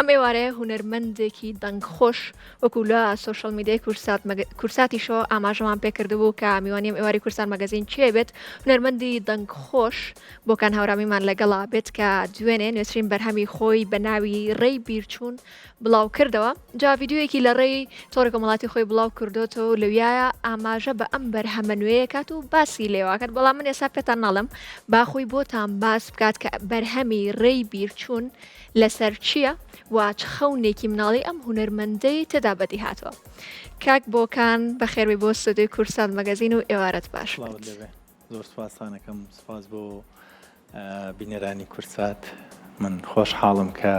ئەم ئێوارەیە هونەرمەندێکی دەنگخۆش وەکو لە سۆشیال میدیای کوردسات کوردساتیشەوە ئاماژەمان پێکردبوو کە میوانی ئەم ئێوارەی کوردسات مەگەزین کێ بێت هونەرمەندی دەنگخۆش بۆکان هەورامیمان لەگەڵا بێت کە دوێنێ نوێترین بەرهەمی خۆی بە ناوی ڕێی بیرچوون بڵاو کردەوە جا ڤیدیۆیەکی لە ڕێی تۆڕی کۆمەڵاتی خۆی بڵاو کردۆتەوە و لەویایە ئاماژە بە ئەم بەرهەمە نوێیە کات و باسی لێواکات بەڵام من ئێستا پێتان ناڵێم با خۆی بۆتان باس بکات کە بەرهەمی ڕێی بیرچوون لەسەر چییە و چ خەونێکی مناڵی ئەم هونەرمەندەی تێدا بەدی هاتووە کاک بۆکان بەخێربێی بۆ ستۆدیۆی کوردسات مەگەزین و ئێوارەت باش سڵاوت لێبێ زۆر سوپاستان ئەکەم سوپاس بۆ بینەرانی کوردسات من خۆشحاڵم کە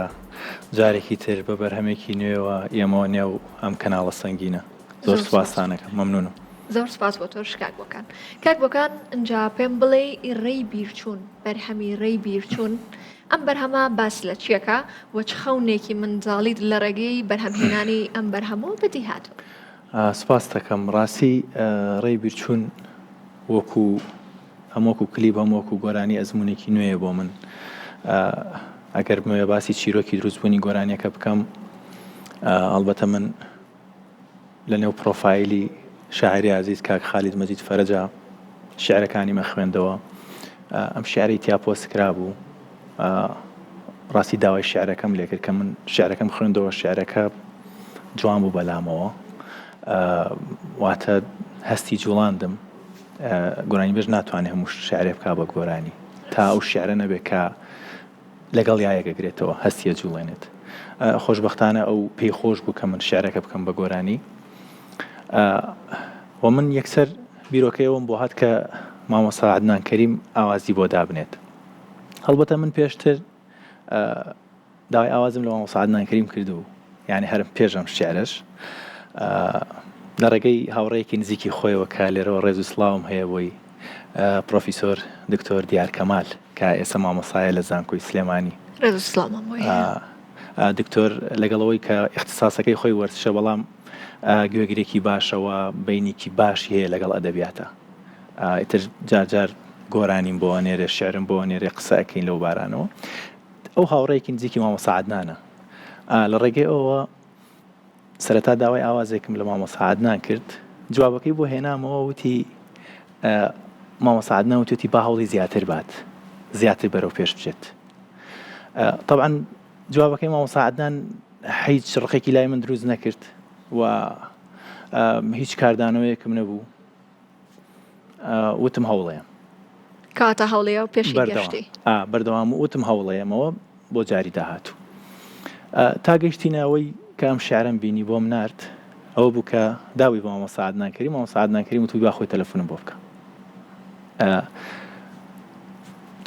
جارێکی تر بە بەرهەمێکی نوێوە ئێمەوە نێو ئەم کەناڵە سەنگینە زۆر سوپاستانەکەم مەمنونم. زۆر سپاس بۆ تۆش کاک بۆکان. کاک بۆکان ئنجا پێم بڵێی ڕێی بیرچوون بەرهەمی ڕێی بیرچوون ئەم بەرهەمە باس لە چیەکا و چ خەونێکی منداڵیت لە ڕێگەی بەرهەمهێنانی ئەم بەرهەمەوە بەدی هاتووە؟ سپاست دەکەم ڕاستی ڕێی بیرچوون وەکو هەم وەکو کلیپ هەم وەکو گۆرانی ئەزموونێکی نوێیە بۆ من ئەگەر بمەوێ باسی چیرۆکی دروستبوونی گۆرانیەکە بکەم ئەڵبەتە من لە نێو پرۆفایلی شاعری ئازیز کاک خالید مەجید فەرەجا شعرەکانی مە خوێندەوە ئەم شعری تیا پۆست کرابوو ڕاستی داوای شعرەکەم لێکرد کە من شعرەکەم خوێندەوە شعرەکە جوان بوو بەلامەوە واتە هەستی جوڵاندم گۆرانیبێژ ناتوانێت هەموو شعرێ بکا بە گۆرانی تا ئەو شعرە نەبێت کە لەگەڵ یایەک ئەگرێتەوە هەستی ئەجوڵێنێت خۆشبەختانە ئەو پێی خۆش بوو کە من شعرەکە بکەم بە گۆرانی و من یەکسەر بیرۆکەیەوەم بۆ هات کە مامۆستا عەدنان کەریم ئاوازی بۆ دابنێت هەڵبەتە من پێشتر داوای ئاوازم لە مامۆستا عەدنان کەریم کردبوو یانی هەر پێش ئەم شیعرەش لە ڕێگەی هاوڕێیەکی نزیکی خۆیەوە کە لێرەوە ڕێز و سڵاوم هەیە بۆی پرۆفیسۆر دکتۆر دیار کەمال کە ئێستا مامۆسایە لە زانکۆی سلێمانی ڕێز و سڵاومان بۆی هەیە. دکتۆر لەگەڵەوەی کە ئیختیساسەکەی خۆی وەرزشە بەڵام گوێگرێکی باشەوە بینێکی باشی هەیە لەگەڵ ئەدەبیاتە ئیتر جار جار گۆرانیم بۆ ئەنێرێ شعرم بۆ ئەنێرێ قسە ئەکەین لەو بارانەوە ئەو هاوڕێیەکی نزیکی مامۆستا عەدنانە لە ڕێگەی ئەوەوە سەرەتا داوای ئاوازێکم لە مامۆستا عەدنان کرد جوابەکەی بۆ هێنامەوە وتی مامۆستا عەدنان وتوتی با هەوڵی زیاتر بات زیاتر بەرەو پێش بچێت طبعا جوابەکەی مامۆستا عەدنان هیچ ڕقێکی لای من دروست نەکرد و هیچ کاردانەوەیەکم نەبوو وتم هەوڵەیەم. کەواتە هەوڵەیە و پێشی گەشتی. بەردەوام وتم هەوڵەیەمەوە بۆ جاری داهاتوو. تا گەیشتینە ئەوەی کە ئەم شیعرەم بینی بۆم نارد ئەوە بوو کە داوی بە مامۆستا عەدنان کەریم مامۆستا عەدنان کەریم وتبووی با خۆی تەلەفونم بۆ بکە.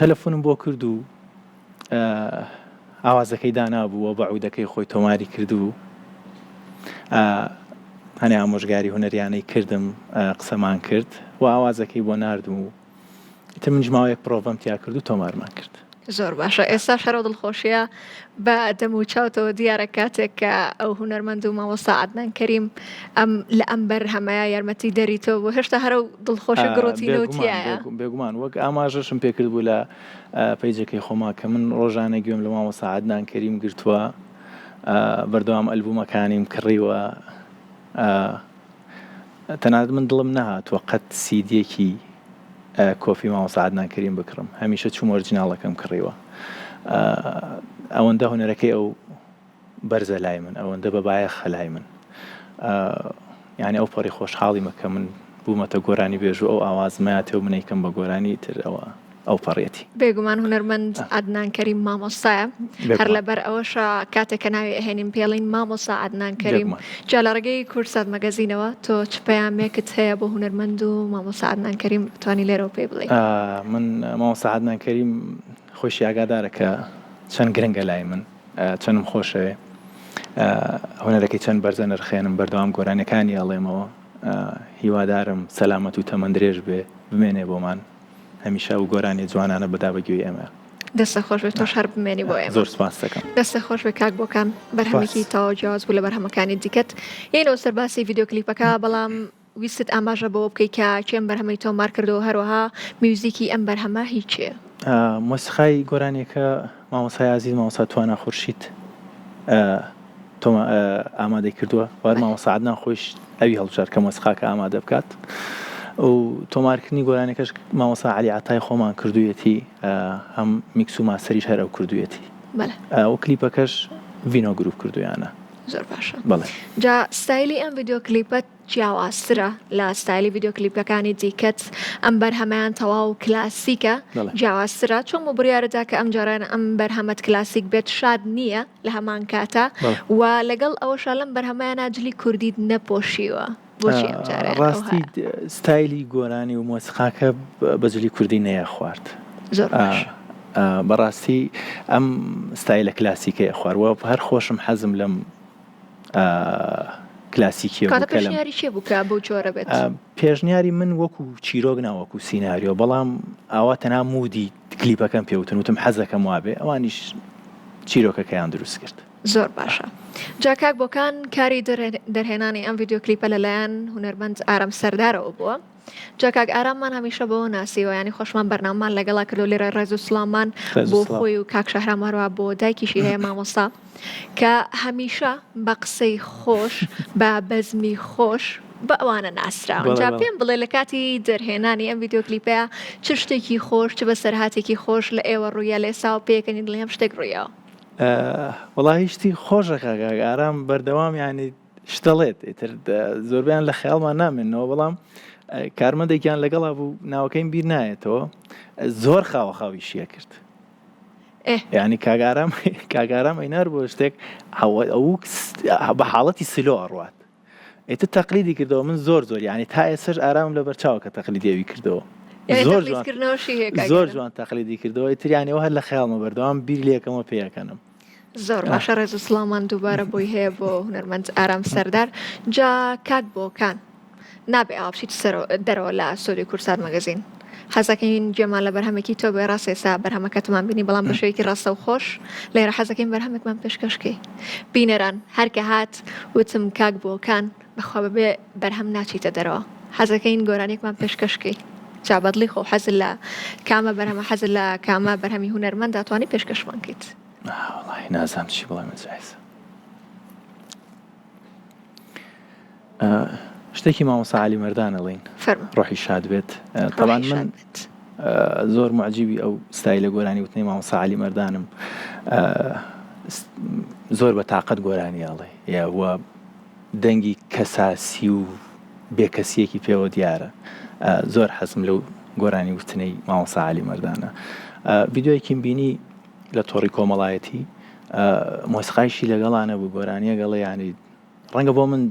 تەلەفونم بۆ کرد و ئاوازەکەی دانابوو و بە عودەکەی خۆی تۆماری کردبوو. هەنێ ئامۆژگاری هونەریانەی کردم قسەمان کرد و ئاوازەکەی بۆ ناردم و ئیتر منیش ماوەیەک پرۆڤەم تیا کرد و تۆمارمان کرد. زۆر باشە ئێستاش هەر ئەو دڵخۆشیە بە دەم و چاوتەوە دیارە کاتێک کە ئەو هونەرمەند و مامۆستا عەدنان کەریم ئەم لە ئەم بەرهەمەیە یارمەتی دەری تۆ بوو هێشتا هەر ئەو دڵخۆشی گڕوتینەوە تیایە؟ بێگومان وەک ئاماژەشم پێکرد بوو لە پەیجەکەی خۆما کە من ڕۆژانە گوێم لە مامۆستا عەدنان کەریم گرتووە بەردەوام ئەلبومەکانیم کڕیوە تەنانەت من دڵم نەهاتووە قەت سیدیەکی کۆپی مامۆستا عەدنان کەریم بکڕم هەمیشە چووم ئۆرجیناڵەکەم کڕیوە ئەوەندە هونەرەکەی ئەو بەرزە لای من ئەوەندە بە بایەخە لای من یانی ئەو پەڕی خۆشحاڵیمە کە من بوومەتە گۆرانی بێژ و ئەو ئاوازمەیاتێ و منەی کەم بە گۆرانی تر ئەوە ئەو پەڕێتی. بێگومان هونەرمەند عەدنان کەریم مامۆستایە هەر لەبەر ئەوەشە کاتێک کە ناوی ئەهێنین پێڵین مامۆستا عەدنان کەریم جا لە ڕێگەی کوردسات مەگەزینەوە تۆ چ پەیامێکت هەیە بۆ هونەرمەند و مامۆستا عەدنان کەریم توانی لێرەوە پێی بڵێی؟ من مامۆستا عەدنان کەریم خۆیشی ئاگادارە کە چەند گرنگە لای من چەنم خۆشەوێ هونەرەکەی چەند بەرزە نرخێنم بەردەوام گۆرانیەکانی ئەڵێمەوە هیوادارم سەلامەت و تەمەن درێژ بێ بمێنێ بۆمان هەمیشە ئەو گۆرانیە جوانانە بدا بە گوێی ئێمە. دەستت خۆش بێت تۆش هەر بمێنی بۆ ئێمە. زۆر سپاست دەکەم. دەستت خۆش بێت کاک بۆکان بەرهەمێکی تەواو جیاواز بوو لە بەرهەمەکانی دیکەت. یەینەوە سەر باسی ڤیدیۆ کلیپەکە بەڵام ویستت ئاماژە بەوە بکەی کە کێ ئەم بەرهەمەی تۆمار کردووە و هەروەها میوزیکی ئەم بەرهەمە هی کێیە؟ مۆسیقای گۆرانیەکە مامۆستای ئازیز مامۆستا توانا خورشید. تۆما ئامادەی کردووە وار مامۆستا عەدنان خۆیش ئەوی هەڵبژارد کە مۆسیقاکە ئامادە بکات و تۆمارکردنی گۆرانیەکەش مامۆستا عەلی عەتای خۆمان کردوویەتی هەم mix و master یش هەر ئەو کردوویەتی و کلیپەکەش ڤینۆ گروپ کردویانە. زۆر باشە بەڵێ. جا ستایلی ئەم ڤیدیۆ کلیپەت جیاوازترە لە ستایلی ڤیدیۆ کلیپەکانی دیکەت ئەم بەرهەمەیان تەواو کلاسیکە جیاوازترە چۆن بۆ بڕیارت دا کە ئەم جاران ئەم بەرهەمەت کلاسیک بێت شاد نییە لە هەمان کاتا و لەگەڵ ئەوەشا لەم بەرهەمەیانا جلی کوردیت نەپۆشیوە بۆچی ئەم جارەیان ڕاستی ستایلی گۆرانی و مۆسیقاکە بە جلی کوردی نەیەخوارد زۆر باش بەڕاستی ئەم ستایلە کلاسیکەیە خوارد وە هەر خۆشم حەزم لەم کلاسیکیە بوو کە لەم پێشنیاری کێ بوو کە بەو جۆرە بێت؟ پێشنیاری من وەکو چیرۆک نا وەکو سیناریۆ بەڵام ئاوا تەنها mood ی کلیپەکەم پێ وتن وتم حەزەکەم وابێ ئەوانیش چیرۆکەکەیان دروست کرد. زۆر باشە جا کاک بۆکان کاری دەرهێنانی ئەم ڤیدیۆ کلیپە لەلایەن هونەرمەند ئارام سەردارەوە بووە جا کاک ئاراممان هەمیشە بەوە ناسیوە یانی خۆشمان بەرنامەمان لەگەڵا کردو لێرە ڕێز و سڵاومان بۆ خۆی و کاک شەهرام هەروە بۆ دایکیشی هەیە مامۆستا کە هەمیشە بە قسەی خۆش بە بەزمی خۆش بە ئەوانە ناسراون جا پێم بڵێ لە کاتی دەرهێنانی ئەم ڤیدیۆ کلیپەیە چ شتێکی خۆش چ بەسەرهاتێکی خۆش لە ئێوە ڕوویە لە ئێستاوە پێکەنین دڵی هەم شتێک ڕوویەوە. وەڵاهی شتی خۆشە کاک ئارام بەردەوام یانی شتەڵێت ئیتر زۆربیان لە خەیاڵمان نامێنەوە بەڵام کارمەندێکیان لەگەڵا بوو ناوەکەیم بیر نایەتەوە زۆر خاوە خاویشیە کرد ینی کاگارام کاگارام ئەینار بۆ شتێک ئەو بە حاڵەتی سلۆ ئەڕوات ئیتر تەقلیدی کردەوە من زۆر زۆر یعنی تا ئێسش ئارام لە بەرچاوە کە تەقلیدی ئەوی کردەوە زۆر زۆر جوان تەقلیدی کردەوە ئیتریانەوە هەر لە خەیاڵمە بەردەوام بیر لەکەمەوە پێەکەنم زۆر باشە ڕێز و سڵاومان دووبارە بۆی هەیە بۆ هونەرمەند ئارام سەردار جا کاک بۆکان نابێ ئاوا بچیت سەرەوە دەرەوە لە ستۆدیۆی کوردسات مەگەزین حەزەکەین گوێمان لە بەرهەمێکی تۆ بێ ڕاستە ئێستا بەرهەمەکەتمان بینی بەڵام بە شێوەیەکی ڕاستەوخۆش لێرە حەزەکەین بەرهەمێکمان پێشکەش کەی بینەران هەرکە هات وتم کاک بۆکان بەخوا بەبێ بەرهەم ناچیتە دەرەوە حەزەکەین گۆرانیەکمان پێشکەش کەی جا بەدڵی خۆ حەزت لە کامە بەرهەمە حەزت لە کامە بەرهەمی هونەرمەندە توانی پێشکەشمان کەیت. وەڵاهی نازانم چی بڵێم ئەزیز. شتێکی مامۆستا عەلی مەردان ئەڵێین ڕۆحی شاد بێت تەبعەن من زۆر معجیبی ئەو ستایلە گۆرانی وتنەی مامۆستا عەلی مەردانم زۆر بە تاقەت گۆرانی ئەڵێ یاوە دەنگی کەساسی و بێکەسیەکی پێوە دیارە زۆر حەزم لەو گۆرانی وتنەی مامۆستا عەلی مەردانە ڤیدیۆیەکیم بینی لە تۆڕی کۆمەڵایەتی مۆسیقایشی لەگەڵا نەبوو گۆرانیە گەڵێ ینی ڕەنگە بۆ من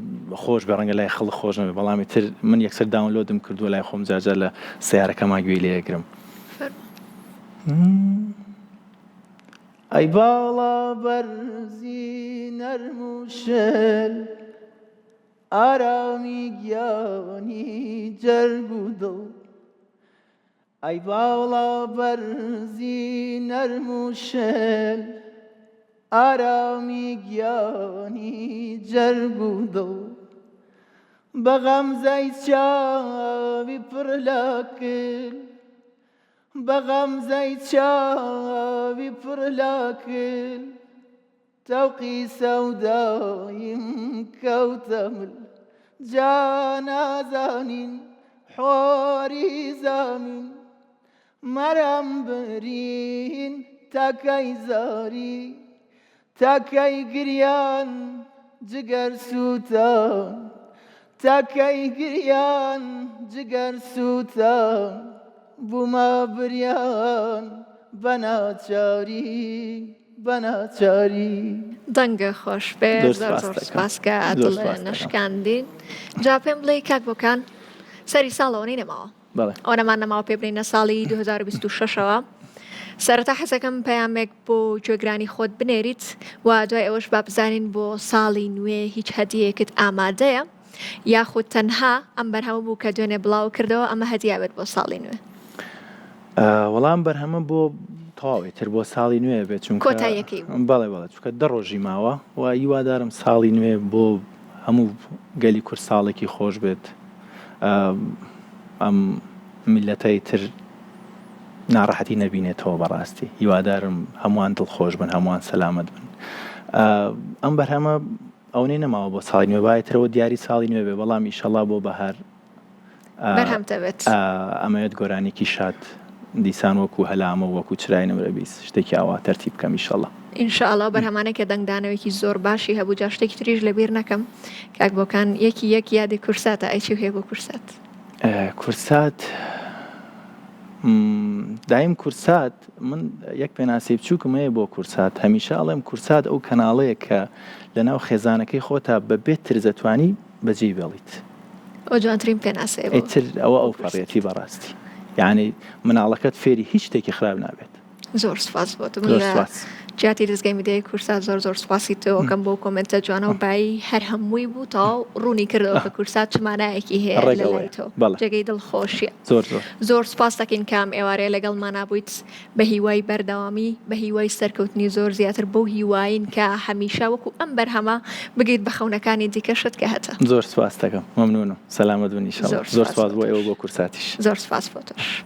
خۆش بێ ڕەنگە لای خەڵک خۆش نەبێ بەڵام تر من یەکسەر download م کردووە لای خۆم جارجار لە سیارەکەما گوێی لێگرم ئەی باڵا بەرزی نەرم و شل ئارامی گیانی جەرگ و دڵ ئەی باڵا بەرزی نەرم و شل ئارامی گیانی جەرگ و دڵ بە غەمزەی چاوی پڕ لە کل بە غەمزەی چاوی پڕ لە کل تەوقی سەودایم کەوتە مل جا نازانین حۆری زامین مەرم برین تاکەی زاری تاکەی گریان جگەر سووتان تاکەی گریان جگەر سووتان بوومە بریان بە ناچاری بە ناچاری. دەنگە خۆش بێ زۆر زۆر سوپاس کە دڵ نەشکاندین جا پێم بڵێ کاک بۆکان سەری ساڵەوە نەی نەماوە ئەوەنەمان نەماوە پێ بنینە ساڵی 2026ەوە سەرەتا حەزەکەم پەیامێک بۆ گوێگرانی خۆت بنێریت و دوای ئەوەش با بزانین بۆ ساڵی نوێ هیچ هەدیەیەکت ئامادەیە یاخود تەنها ئەم بەرهەمە بوو کە دوێنێ بڵاو کردەوە ئەمە هەدیە بێت بۆ ساڵی نوێ؟ وەڵام بەرهەمە بۆ تەواوی تر بۆ ساڵی نوێ بێت چونکە کۆتاییەکەی بوو. بەڵێ بەڵێ چونکە دە ڕۆژی ماوە و هیوادارم ساڵی نوێ بۆ هەموو گەلی کورد ساڵێکی خۆش بێت ئەم میللەتەی تر ناڕەحەتی نەبینێتەوە بەڕاستی هیوادارم هەمووان دڵخۆش بن هەمووان سەلامەت بن. ئەم بەرهەمە ئەونەی نەماوە بۆ ساڵی نوێ با ئیترەوە دیاری ساڵی نوێ بێ بەڵام ئیشەڵا بۆ بەهار بەرهەمت ئەبێت. ئەمەوێت گۆرانیکی شاد دیسان وەکو هەلامە و وەکو چرای نمرە 20 شتێکی ئاوا تەرتیب بکەم ئیشەڵا. ان شاء اللە ئەو بەرهەمانەی کە دەنگدانەوەیەکی زۆر باشی هەبوو جا شتێکی تریش لەبیر نەکەم کاک بۆکان یەکی یەک یادی کورساتە ئەی چی هەیە بۆ کورسات؟ کورسات دایم کورسات من یەک پێناسەی بچووکم هەیە بۆ کورسات هەمیشە ئەڵێم کورسات ئەو کەناڵەیە کە لەناو خێزانەکەی خۆتا بە بێ ترس ئەتوانی بەجێی بێڵیت. ئەوە جوانترین پێناسەیە بۆ ئیتر ئەوە ئەوپەڕیەتی بەڕاستی یانی مناڵەکەت فێری هیچ شتێکی خراپ نابێت. زۆر سوپاس بۆ تۆ من لە جیاتی دەزگای میدیای کورسات زۆر زۆر سوپاسی تۆ ئەکەم بۆ کۆمێنتە جوانە و بایی هەر هەمووی بوو تەواو ڕوونی کردەوە کە کورسات چ مانایەکی هەیە ڕێک لە لای ئەوەیە تۆ بەڵێ جێگەی دڵخۆشیە زۆر زۆر. زۆر سوپاس دەکەین کە ئەم ئێوارەیە لەگەڵمانا بوویت بە هیوای بەردەوامی بە هیوای سەرکەوتنی زۆر زیاتر بەو هیواین کە هەمیشە وەکو ئەم بەرهەمە بگەیت بە خەونەکانی دیکەشت کە هەتە. زۆر سوپاست دەکەم مەمنونم سەلامەت بن ئیشەڵا زۆر زۆر سوپاس سوپاس بۆ بۆ تۆش ئێوە بۆ کورساتیش. زۆر سوپاس بۆ تۆش.